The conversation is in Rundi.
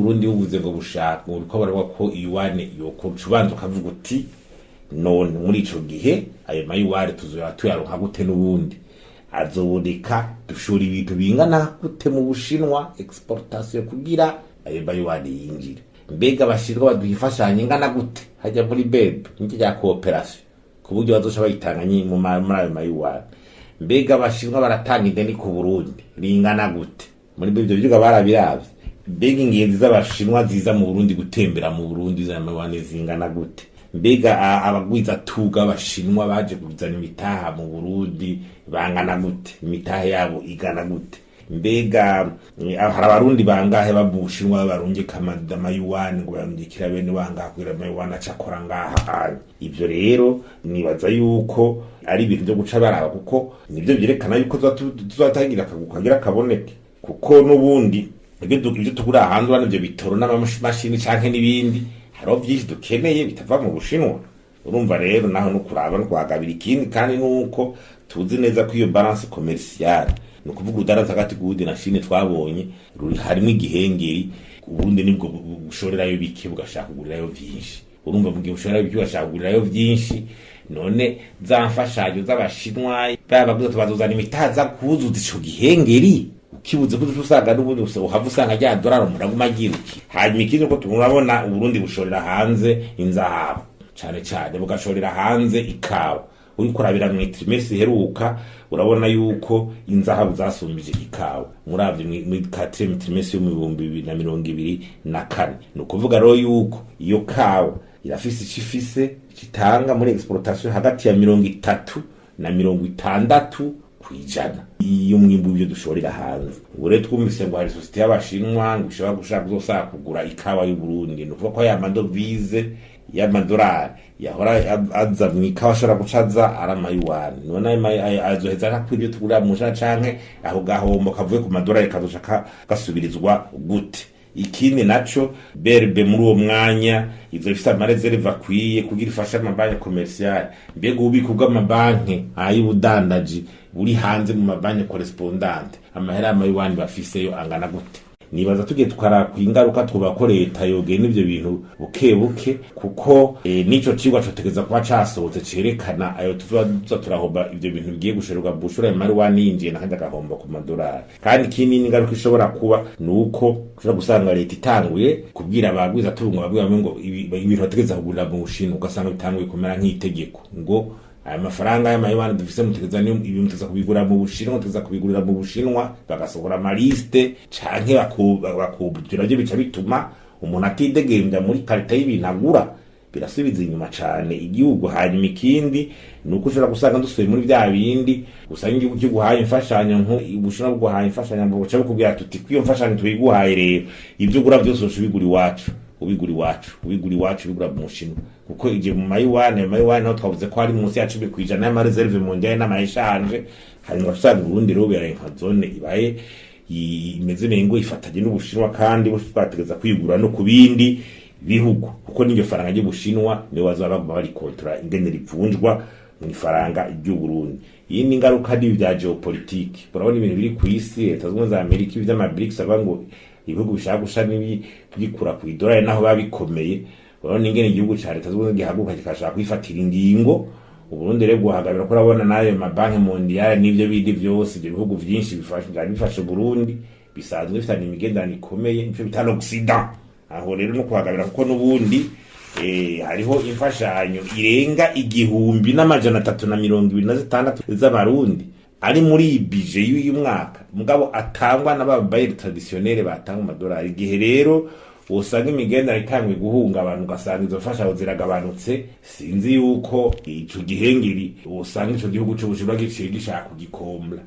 Burundi buvuze ngo bushaka, ngo buriko baravuga ko yuan yokoca, ubanza ukavuga uti: "None muri ico gihe ayo mayuan tuzoya tuyaronka gute? N'ubundi azoboneka? Dushora ibintu bingana gute mu Bushinwa, exportation, kugira ayo mayuan yinjire? Mbega Abashinwa baduha imfashanyo ingana gute hajya muri BEB n'icyo rya coopération, ku buryo bazoca bayitanga muri ayo mayuan? Mbega Abashinwa baratanga ideni ku Burundi ringana gute?" Muri ibyo vyigwa barabiravye? Mbega ingenzi z'Abashinwa ziza mu Burundi gutembera mu Burundi z'amayuan zingana gute? Mbega abagwizatunga b'Abashinwa baje kuzana imitaha mu Burundi bangana gute? Imitahe yabo igana gute? Mbega hari Abarundi bangahe bava mu Bushinwa barungika amayuwani, ngo barungikira bene bangaha kugira amayuwani aca akora ngaha? Ivyo rero nibaza yuko ari ibintu vyo guca baraba, kuko nivyo vyerekana yuko tuzotangira akagu kagira kaboneke, kuko n'ubundi ibyo tugura hanze, urabona ivyo bitoro n'amamashini canke n'ibindi, hariho vyinshi dukeneye bitava mu Bushinwa. Urumva rero naho no kuraba no kuhagabira. Ikindi kandi nuko tuzi neza ko iyo balance commerciale, ni ukuvuga urudandaza hagati y'Uburundi na Chine, twabonye ruri harimo igihengeri. Uburundi nibwo bushorerayo bike, bugashaka kugurirayo vyinshi. Urumva mu gihe ushorerayo bike, ugashaka kugurirayo vyinshi, none za mfashanyo z'Abashinwa babaguza tubazozana imitaza kuzuza ico gihengeri, ukibuze ko usanga n'ubundi uhava usanga rya dorari umuntu aguma agiruki. Hanyuma ikindi, uko turabona Uburundi bushorera hanze inzahabu cane cane, bugashorera hanze ikawa. Uriko urabira mu trimestre iheruka, urabona yuko inzahabu zasumbije ikawa muravye muri quatrième trimestre yo mu 2024. Ni ukuvuga rero yuko iyo kawa irafise ico ifise kitanga muri exportation, hagati ya 30 na 60% iyo mwimbu w'ibyo dushorera hanze. Ubu rero twumvise ngo hari société y'Abashinwa ngo ishobora gushaka kuzosaba kugura ikawa y'Uburundi. Ni ukuvuga ko ya madovize y'amadolari yahora aza mu ikawa ashobora guca aza ari amayuwani. None ayo azoheza nka kw'ibyo tugurira mu Bushinwa, canke aho gahombo kavuye ku madolari kazoca gasubirizwa gute? Ikindi naco, BRB muri uwo mwanya izo ifise ama réserves akwiye kugira ifashe amabanki commerciales? Mbega ububiko bw'amabanki ay'ubudandaji buri hanze mu mabanki correspondantes, amahera y'amayuwani bafiseyo angana gute? Nibaza tugiye tukaraba ingaruka, twuba ko leta yogena ivyo bintu buke buke, kuko n'ico cigwa cotegeza kuba casohotse cerekana ayo tuza turahomba, ivyo bintu bigiye gushorerwa bushura, ayo maruwani yinjiye nakandi agahomba ku madolari. Kandi ikindi n'ingaruka ishobora kuba ni uko ushobora gusanga leta itanguye kubwira abagwiza tungo babwira ngo ibintu bategeza kugurira mu Bushinwa, ugasanga bitanguye kumera nk'itegeko ngo aya mafaranga y'amayuwani dufise mutegeza niyo ibintu mutegeza kubigura mu Bushinwa, mutegeza kubigurira mu Bushinwa, bagasohora ama listes canke bakubwira. Navyo bica bituma umuntu atidegembya muri qualité y'ibintu agura, birasubiza inyuma cane igihugu. Hanyuma ikindi ni uko ushobora gusanga dusubiye muri vya bindi, usanga igihugu kiguhaye imfashanyo, nko Ubushinwa buguhaye imfashanyo, buca bukubwira tuti: "Kw'iyo mfashanyo tuyiguhaye rero, ivyo ugura vyose uca ubigura iwacu, ubigura iwacu, ubigura iwacu, ubigura mu Bushinwa", kuko igihe mu mayuwani, ayo mayuwani naho twavuze ko ari munsi ya 10% y'ama réserves mondiales n'ama échanges. Hanyuma usanga Uburundi rero biraye nka zone ibaye imeze nengo ifatanye n'Ubushinwa, kandi twategeza kwigura no ku bindi bihugu, kuko n'iryo faranga ry'Ubushinwa niyo bazaba baguma bari contrôla ingene rivunjwa mu ifaranga ry'Uburundi. Iyi ni ingaruka n'ibi bya géopolitique. Urabona ibintu biri ku isi, Leta Zunze Ubumwe za Amerika, ibi vy'ama BRICS, avuga ngo ibihugu bishaka gusha n'ibyikura ku idolari, naho biba bikomeye. Urabona ingene igihugu ca Leta Zunze Ubumwe gihaguruka kikashaka kwifatira ingingo. Uburundi rero bwohagabira ko urabona n'ayo mabanki mondiales n'ivyo bindi vyose, ivyo bihugu vyinshi bifasha, vyari bifasha Uburundi, bisanzwe bifitanye imigenderanire ikomeye, nico bita l'Occident. Aho rero no kuhagabira, kuko n'ubundi hariho imfashanyo irenga 1326 z'Abarundi ari muri iyi budget y'uyu mwaka, mugabo atangwa n'aba bailleurs traditionnels batanga amadolari. Igihe rero usanga imigenderanire itanguye guhungabana, ugasanga izo mfashanyo ziragabanutse, sinzi yuko ico gihengeri usanga ico gihugu c'Ubushinwa giciye gishaka kugikombla.